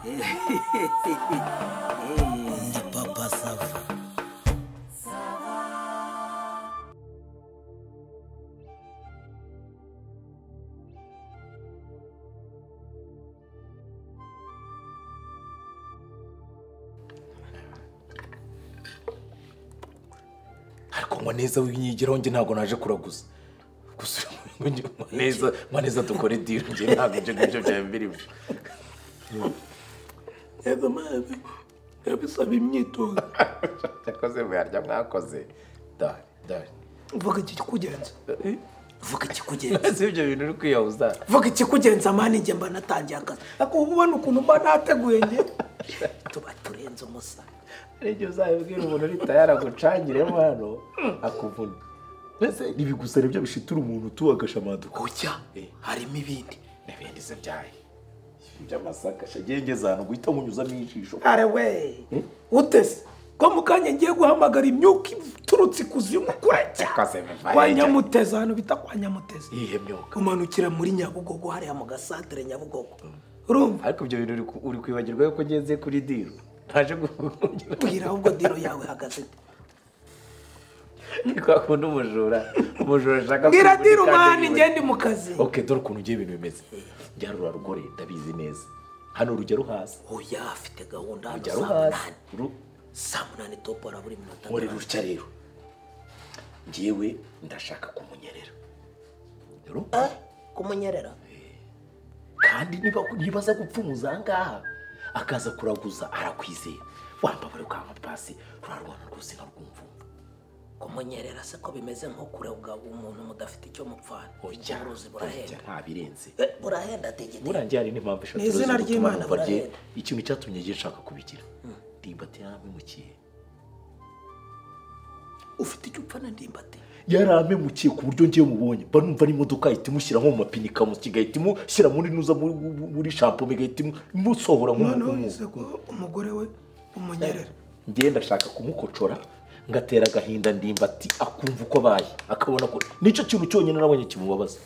Ndi Papa Sava. Ariko ngo neza winyigiraho njye ntabwo naje kuraguza. Gusa neza neza dukore deal njye ntabwo ibyo ngibyo byaba birimo. Yego mabi yabisaba imyitozo. Cyakoze muyarya mwakoze. Dore dore. Vuga ikikugenza. Vuga ikikugenza. Si ibyo bintu uri kwiyahuza. Vuga ikikugenza mani njye mba natangiye akazi. Ariko ubu ubona ukuntu mba nateguye njye. Tuba turenze umusa. Ariko uzabibwira umuntu uri tayari agucangiremo hano akuvuna. Mbese ibi gusa nibyo bishitura umuntu tu agashamanduka. Oya, harimo ibindi. N'ibindi se byaye. By'amasaka shagengeza ahantu guhita munyuzamo ijisho. Are we. Utese ko mukanya ngiye guhamagara imyuka iturutse ikuzimu kure cyane. Kwa Nyamuteza hano bita kwa Nyamuteza. Iyihe myuka? Umanukira muri Nyabugogo hariya mu gasantere Nyabugogo. Urumva? Ariko ibyo bintu uri kwibagirwa yuko ngeze kuri deal. Ntaje gukubwira ahubwo deal yawe ihagaze. Ni kwa kundi umujura ashaka mbwira deal mani ngende mu kazi. Okay, dore ukuntu ngiye ibintu bimeze. Njya rugore ndabizi neza. Hano rujya ruhaza. Oya afite gahunda hano saa 8. Saa 8 topo araburi minota. Muri rutya rero. Ngiyewe ndashaka kumunyerera. Rero? Kumunyerera? Kandi niba nibaza gupfumuza ngaha akaza kuraguza arakwizera. Wambabare ukanga pasi rurarwana rwose nkarwumva. Kumunyerera se ko bimeze nko kurega umuntu mudafite icyo mupfana. Uburozi burahenda. Nta birenze. Burahenda tegete. Burangiye hari n'impamvu eshatu. Izina ry'Imana burahenda. Ikintu cyatumye ngiye nshaka kubigira. Ndimbati yarampemukiye. Ufite icyo upfana Ndimbati? Yarampemukiye ku buryo ngiye mubonye. Mba numva n'imodoka ihita imushyira nko mu mapine ikamusya igahita imushyira muri nuza muri shampoo igahita imusohora nk'umuntu. None ko umugore we umunyerera. Ngiye ndashaka kumukocora ngatera agahinda Ndimbati akumva uko abaye akabona ko nicyo kintu cyonyine nabonye kimubabaza.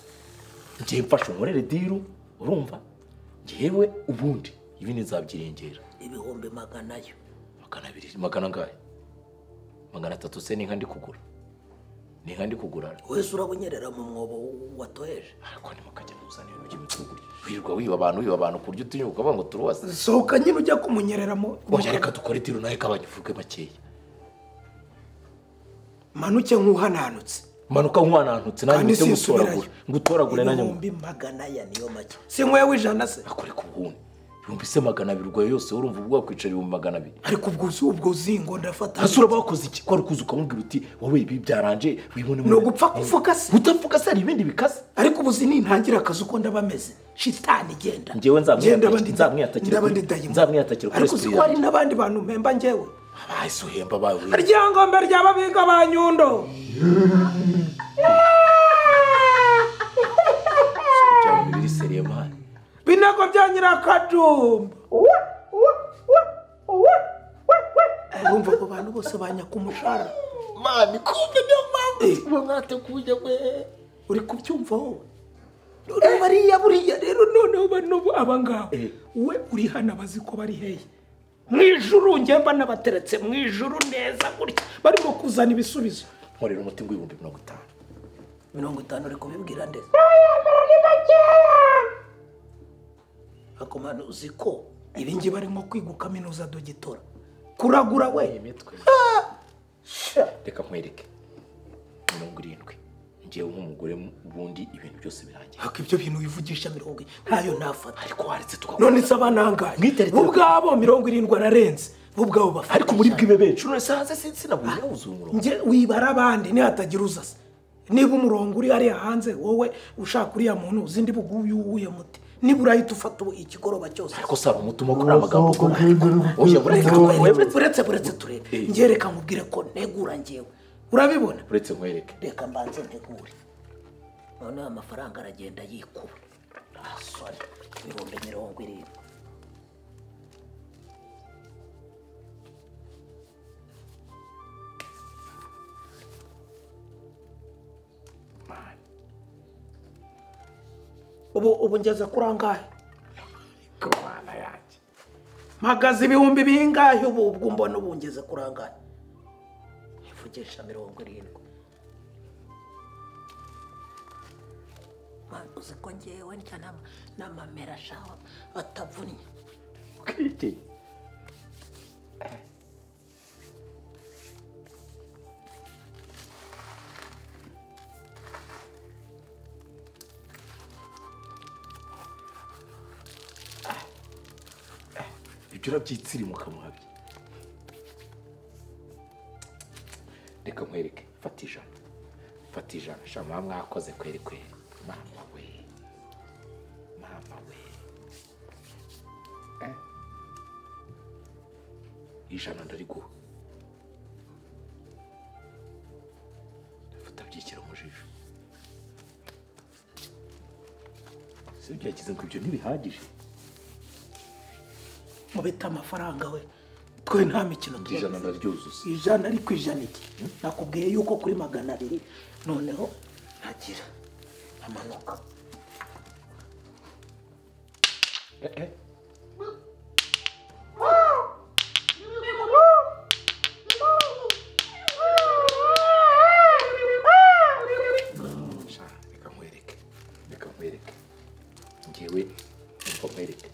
Ngiye mfasha unkorere deal urumva? Ngiyewe ubundi ibi nzabyirengera. 200,000. 200 magana angahe? 300 se n'inka ndi kugura. N'inka ndi kugura. Wese urabunyerera mu mwobo watoheje. Ariko ni mukajya muzana ibintu by'imitungo. Wirirwa wiba abantu ku buryo utinyuka ukavuga ngo turuwase. Sohoka nyine ujya kumunyereramo. Oya reka dukore deal nawe kabanyuvuge makeya. Manuke nkuhananutse. Manuka nkuhananutse nanjye mpite ngutoragura. Ngutoragure nanjye. 200,000 niyo make. Si nkwewe 100 se. Akore ku bundi. 200,000 urwaye yose urumva ubwo wakwicara 200,000. Ariko ubwo zingo ndafata. Hasi uraba wakoze iki? Ko ari kuza ukamubwira uti wowe ibi byaranje wibone mu. No gupfa kuvuga se. Utavuga se hari ibindi bikaze. Ariko ubuzi nintangira akazi uko ndabameze. Shitani igenda. Ngewe nzamwiyatakira. Nzamwiyatakira kuri. Ariko siko hari nabandi bantu mpemba ngewe. Abaye uhemba bawe. Ryangombe ry'ababinga ba Nyundo. Biri seriye man. Binago bya Nyirakadumba. Urumva ko abantu bose banyaka umushahara. Mani kumbe niyo mpamvu uba mwateguye we. Uri kubyumva wowe? None bariya buriya rero noneho bano abangaba. We uri hano abazi ko bari hehe. Mwijuru ngemba nabateretse mwijuru neza gutya barimo kuzana ibisubizo. Nkorera umuti ngo 50,000. 50 uri kubibwira ndetse. Akomana uzi ko ibi ngi barimo kwiga kaminuza dogitora. Kuragura we imitwe. Reka nkwereke. 70. Ngiye nk'umugore ubundi ibintu byose birangiye. Hako ibyo bintu wivugisha 70 ntayo nafata. Ariko waretse tukakora. None se abanangaye. Ubwabo 70 ararenze. Ubwabo bafata. Ariko muri bwibe benshi none se hanze sinabonye wuzuye umurongo. Nge wibara abandi ni hatagira uzase. Niba umurongo uri hariya hanze wowe ushaka uriya muntu uzindi buguyu uye muti. Niba urahita ufata ikigoroba cyose. Ariko saba umutuma kuri amagambo. Oya buretse turebe. Nge reka nkubwire ko ntegura ngewe. Urabibona? Uretse nkwereke. Reka mbanze ntegure. None amafaranga aragenda yikuba. Ah sorry. 70,000. Ubu ngeze kuri angahe? Kumana yanjye. Mpagaze ibihumbi bingahe ubu ubwo mbona ubu ngeze kurangana. Nivugisha 70. Uzi ko ngewe ndya n'amamera shawa atavunnye. Ukite. Ibyo urabyitsirimuka muhabye. Reka nkwereke, fata ijana. Fata ijana, sha mwa mwakoze kweri kweri. Mama we. Mama we. Ijana ndariguha. Fata byikira mu jisho. Si byakize ngo ibyo ntibihagije. Mubita amafaranga we. Twe nta mikino tuba. Ijana ndaryuzuza. Ijana ariko ijana iki? Nakubwiye yuko kuri 200 noneho ntagira amanuka. Sha, reka nkwereke. Reka nkwereke. Ngewe umva nkwereke.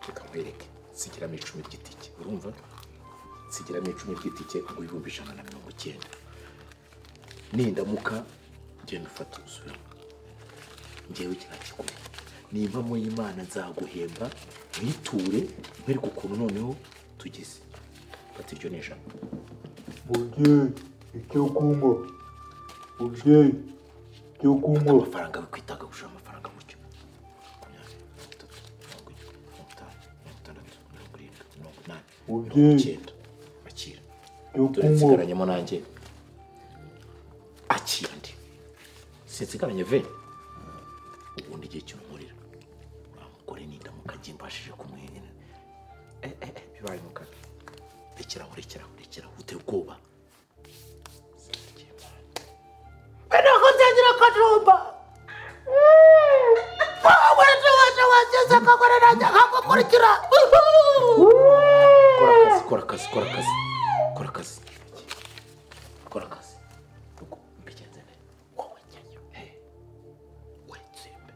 Reka nkwereke. Nsigiramo 10 ry'itike. Urumva? Nsigiramo 10 ry'itike ngo 190,000. Nindamuka genda ufata usubire. Ngewe kinakikure. Ni impamo y'Imana nzaguhemba mwiture nkwereke ukuntu noneho tugeze. Fata iryo ni ijana. Mubyeyi, icyo kunywa. Mubyeyi, icyo kunywa. Amafaranga wikwitaga gushira amafaranga gutyo. 23, 45, 60, 80, Mubyeyi, 90. Akira. icyo Dore kunywa. nsigaranyemo nanjye. Akira ndi. Sinsigaranye ve. Ubundi igihe cy'umurira. Uriya mugore nindamuka njye mbashije kumwenyura. Bibaye mu kanwa. Rekeraho, rekeraho, rekeraho. Uteye ubwoba. Binako bya Nyirakatumba. Wowe waje wageze akagore nanjye nkagukurikira. Kora akazi, kora akazi, kora akazi. Kora akazi. Kora akazi. Uko mbigenze nte? Wowe njyayo. Wetsembe.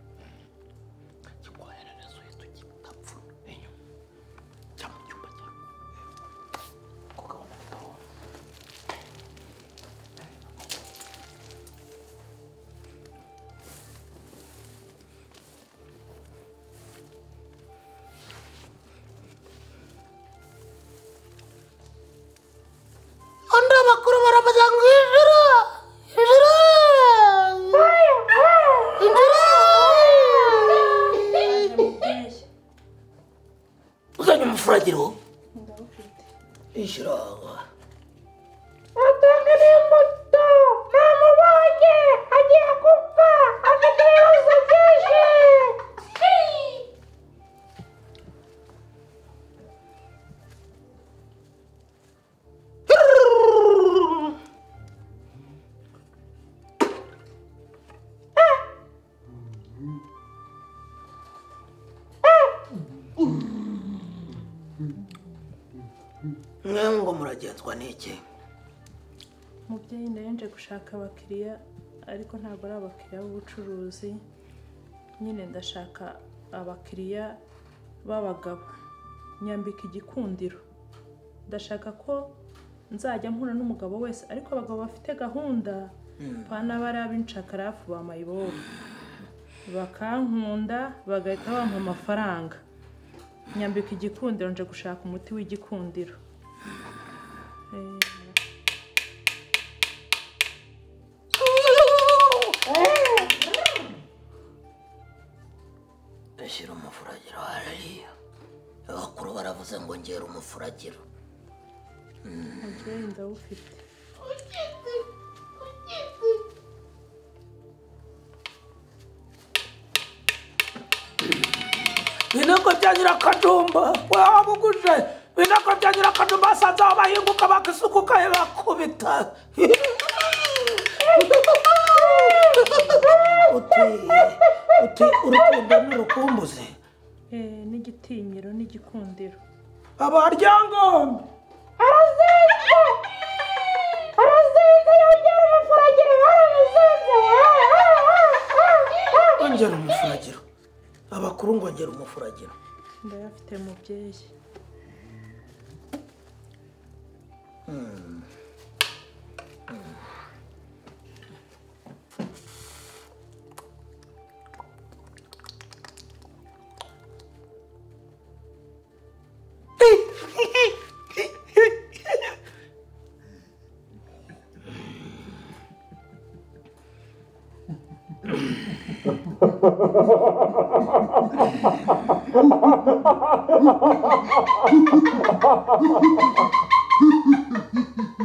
Kikoherereza uhita ugitapfuna. Inyuma. Jya mu cyumba cyawe. Ko gahunda ni gahunda. Undi abakuru baravuga ngo ijuru, ijuru, ijuru. Uzanye umufuragiro? Ndawufite. Ijuru. Atanga n'imbuto namubonye agiye gupfa afite ibibazo byinshi. Mwe ngo muragenzwa n'iki? Mubyeyi, nari gushaka abakiriya ariko ntabwo ari abakiriya b'ubucuruzi. Nyine ndashaka abakiriya b'abagabo. Nyambika igikundiro. Ndashaka ko nzajya mpura n'umugabo wese ariko abagabo bafite gahunda pana bari ab'incakarafu ba mayibobo. Bakankunda bagahita bampa amafaranga. Nyambika igikundiro, nje gushaka umuti w'igikundiro. Shyira umufuragiro hariya. Abakuru baravuze ngo ngera umufuragiro. Mubyeyi, ndawufite. Binako bya Nyirakatumba wabuguje. Binako bya Nyirakatumba basanze aho bahinguka bakisukuka bakubita. Uti urukundo n'urukumbuzi. N'igitinyiro n'igikundiro. Abaryangombe. Arazenze! Arazenze yongera umufuragiro baramuzenze. Ongera umufuragiro. Abakuru ngongera umufuragiro. Ndayafite mubyeyi.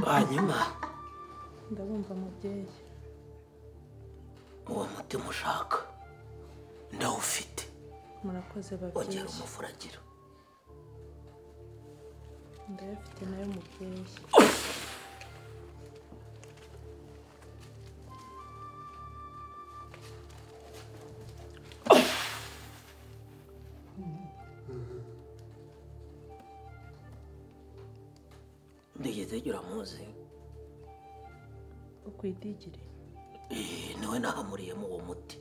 Hanyuma ndabumva mubyeyi. Uwo mutima ushaka ndawufite. Murakoze babyeyi. Ongera umufuragiro. Ndayafite nayo mubyeyi. Ndigeze uramuzi? Ukwidigire. Niwe nahamuriyemo uwo muti.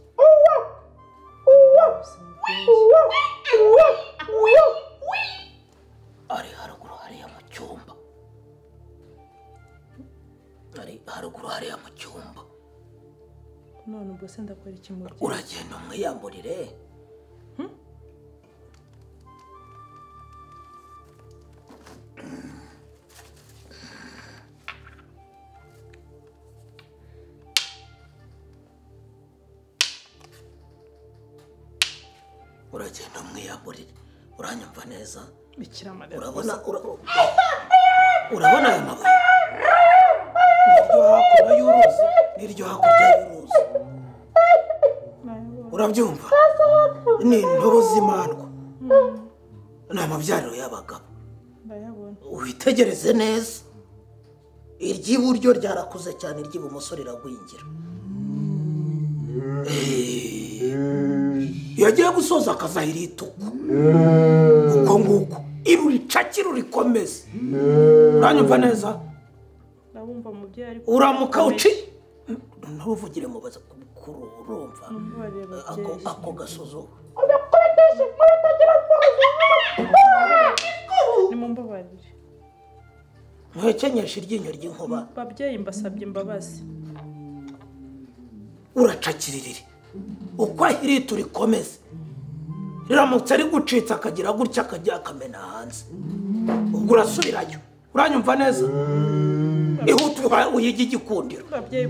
Ari haruguru hariya mu cyumba. Ari haruguru hariya mu cyumba. None ubwo se ndakora iki mubyeyi? Uragenda umwiyamburire. Uragenda umwiyamburire. Uranyumva neza? Urabona urabona aya mabuye? Niryo hakurya y'uruzi, niryo hakurya y'uruzi. Urabyumva? Ni intobo z'imandwa. Ni amabyariro y'abagabo. Witegereze neza. Iry'iburyo ryarakuze cyane, iry'ibumoso riragwingira. Yagiye gusoza akazahira ituku. Uko nguko iruricakira urikomeze. Uranyumva neza? Ndabumva mubyeyi ariko uramuka uci ntuvugire mubaza kuru urumva ako gasozo. Nimumbabarire. Mwekenyesha iryinyo ry'inkuba. Babyeyi mbasabye imbabazi. Uracakiririre. Uko ahiri turikomeze. Riramutse ari gucitsa akagira gutya akajya akamena hanze. Ubwo urasubirayo. Uranyumva neza? Ihute uyige igikundiro. Babyeyi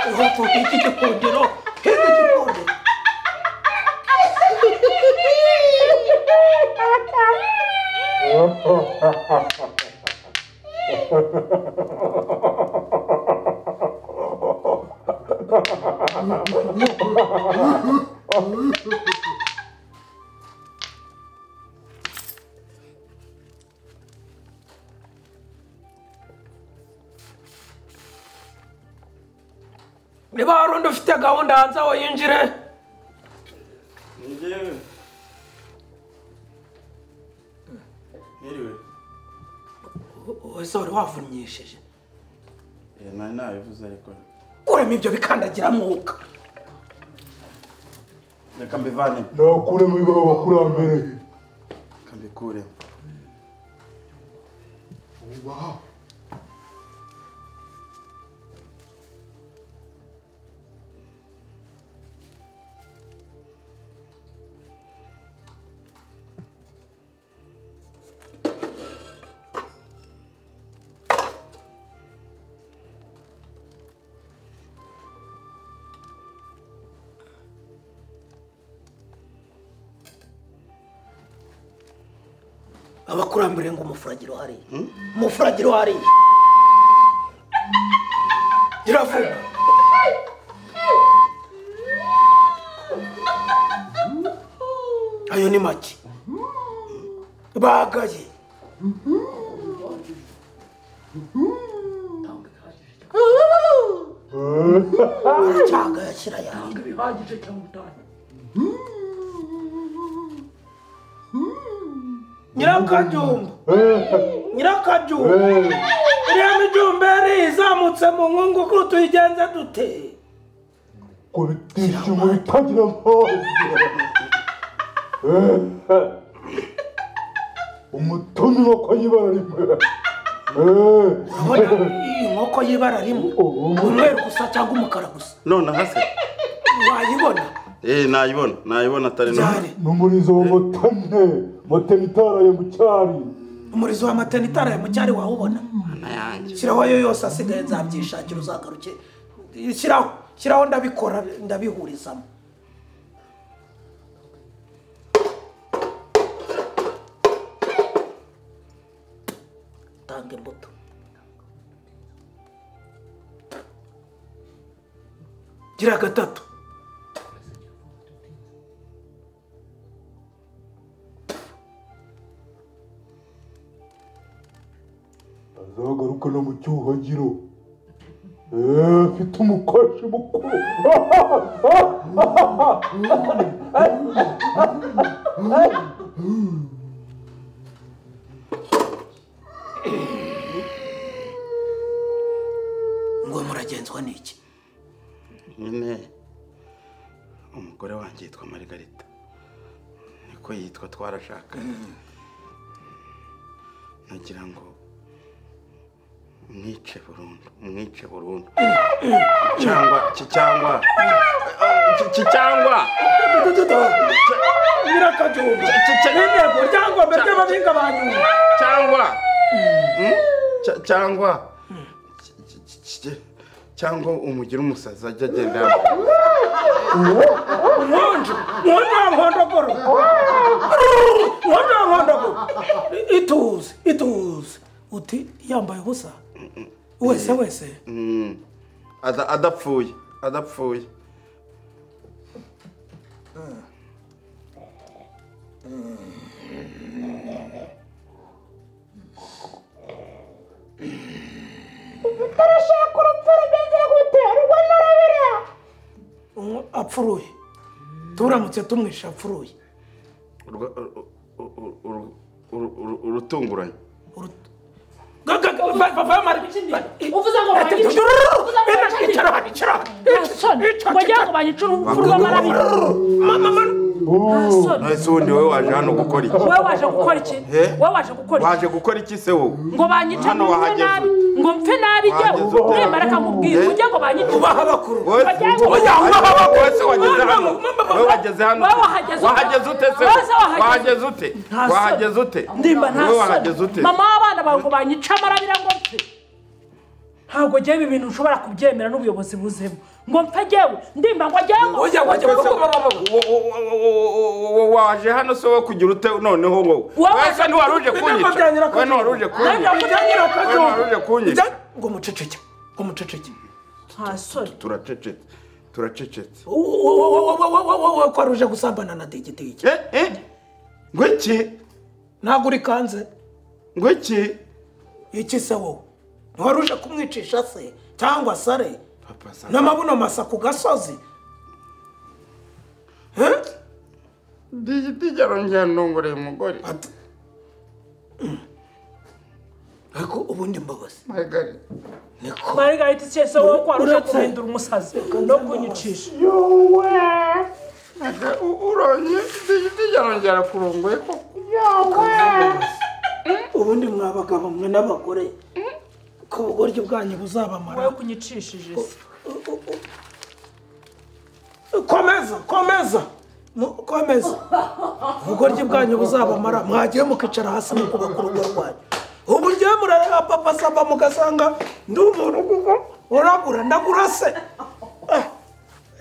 Ihute uyige igikundiro. Higa igikundiro. Niba hari undi ufite gahunda hanze aho yinjire. Njyewe. Niriwe. Ese wari wavunyishije? Nari nabivuze ariko. Kuramo ibyo bikandagira mwuka. Reka mbivane. Nakuremo ibaba abakurambere. Reka mbikuremo. Ubaha. Abakurambere ngo umufuragiro hari. Umufuragiro hari. Giravuga. Ayo ni make. Bagaye. Cyangwa yashyira yawe bihagije cyangwa utahe. Nyirakajumba, nyirakajumba, iriya mijumberi izamutse mu nkungu ko tuyigenze dute? Kubitisha umubitagira amazi. Umutoni inkoko y'ibara rimwe. Urabona inkoko y'ibara rimwe, umweru gusa cyangwa umukara gusa? Nonaha se wayibona? Nayibona, nayibona atari none. N'umurizo wa motene, motene itaraye mu cyari. Umurizo wa motene itaraye mu cyari wawubona? Shyiraho ayo yose asigaye nzabyishakira uzagaruke. Shyiraho, shyiraho ndabikora ndabihurizamo. Tanga imbuto. Gira gatatu. Azagaruka no mu cyuhagiro. Mfite umukoshi mukuru. Ngo muragenzwa n'iki? Nyine umugore wanjye yitwa Margarita, niko yitwa, twarashaka. Nagira ngo mwice burundu, mwice burundu. Cyangwa cyangwa cyangwa nyirakajumba n'intego ryangombe ry'ababinga banyu cyangwa cyangwa cyangwa umugira umusazi ajya agenda nkonjo nkonjo nkondogoro nkonjo nkondogoro. Ituze ituze uti yambaye ubusa wese wese adapfuye adapfuye. Utarashaka urupfu rugenze gute? Rubona apfuruye, turamutse tumwisha apfuruye. Urutunguranye. Uvuze ngo banyice urupfu rw'amarabira. None ubundi wowe waje hano gukora iki? Wowe waje gukora iki? Wowe waje gukora iki? Waje gukora iki se wowe? Ngo banyice nabi, ngo mpfe nabi jyewe. Nemara kamubwira ujye ngo banyice. Ubaha abakuru. Oya, ubaha abakuru. Wese wageze hano. Wowe wageze hano. Wahageze ute se? Wahageze ute? Wahageze ute? Ndimba nta soni. Mama w'abana bawe ngo banyice amarabira ngo mpfe. Ntabwo jyewe ibi bintu ushobora kubyemera n'ubuyobozi buzemo. Ngo mpfe jyewe, ndimba ngo jyewe. Oya, wajya waje hano se wowe kugira ute noneho wowe? Wese ntiwari uje kunyica. Wowe ntiwari uje kunyica. Wowe ntiwari uje kunyica. Ngo muceceke, ngo muceceke. Nta soni. Turacecetse, turacecetse. Wowe ko wari uje gusambana na digidigi. Ngo iki? Ntabwo uri kanze. Ngo iki? Iki se wowe? Ntiwari uje kumwicisha se cyangwa sare n'amabuno masa ku gasozi? Digidigi arongera ndongoreye umugore. Ariko ubundi mbabazi Margarita. Margarita cyese wowe ko wari uje guhindura umusazi no kunyicisha. Yowe uronye digidigi arongera kurongoye koko. Ubundi mwabagabo mwe n'abagore ko ubugoryi bwanyu buzabamara. Wowe kunyicishije se. Komeza, komeza, komeza. Ubugoryi bwanyu buzabamara, mwagiye mukicara hasi mukubaka urugo rwanyu. Ubu njye murareba papa saba mugasanga ndi umuntu kuko uragura ndagura se.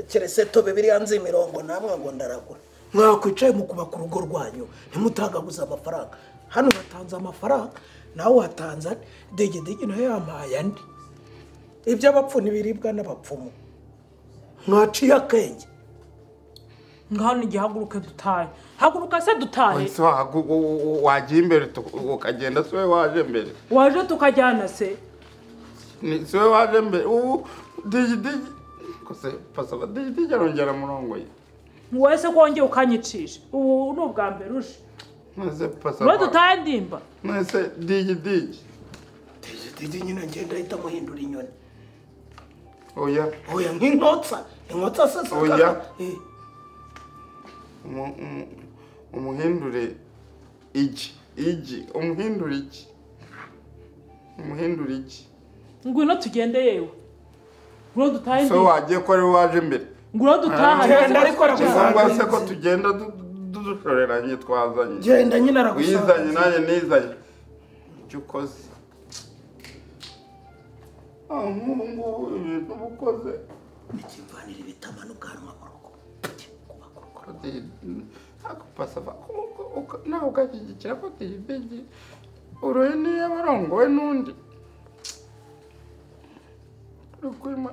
Keretse to Bibiliya nzi imirongo namwe ngo ndaragura. Mwakwicaye mukubaka urugo rwanyu ntimutagaguza amafaranga. Hano batanze amafaranga, nawe watanze andi, digidigi nayo yampaye andi. Iby'abapfu ntibiribwa n'abapfumu. Mwaciye akenge. Ngaho nigihaguruke dutahe. Haguruka se dutahe. Ese wagiye imbere ukagenda se waje mbere. Waje tukajyana se. Ni se waje mbere. Ubu digi digi kose pasaba digi digi arongera murongoye. Wese kongeye ukanyicisha. Ubu ni ubwa mbere uje. Nese pasaba. Ngo dutahe ndimba. Nese digi digi. Digi digi nyine ngenda ahita muhindura inyoni. Oya. Oya nk'inkotsa. Inkotsa se. Oya. Umuhindure igi igi umuhindure igi umuhindure igi. Ngwino tugende yewe. Ngwino dutahe. So wagiye ko ari waje imbere. Ngwino dutahe. Genda ariko aragusanga se ko tugenda dushoreranye twazanye. Genda nyine aragusanga. Wizanye nanjye nizanye. Icyo ukoze. Ah nk'ubu ngubu ibintu ukoze. Nikimvanira ibitama n'ubwanwa mu rugo. Akupasaba nawe ugashyigikira ko digidigi uruhe niyo abarongowe n'undi rukwima.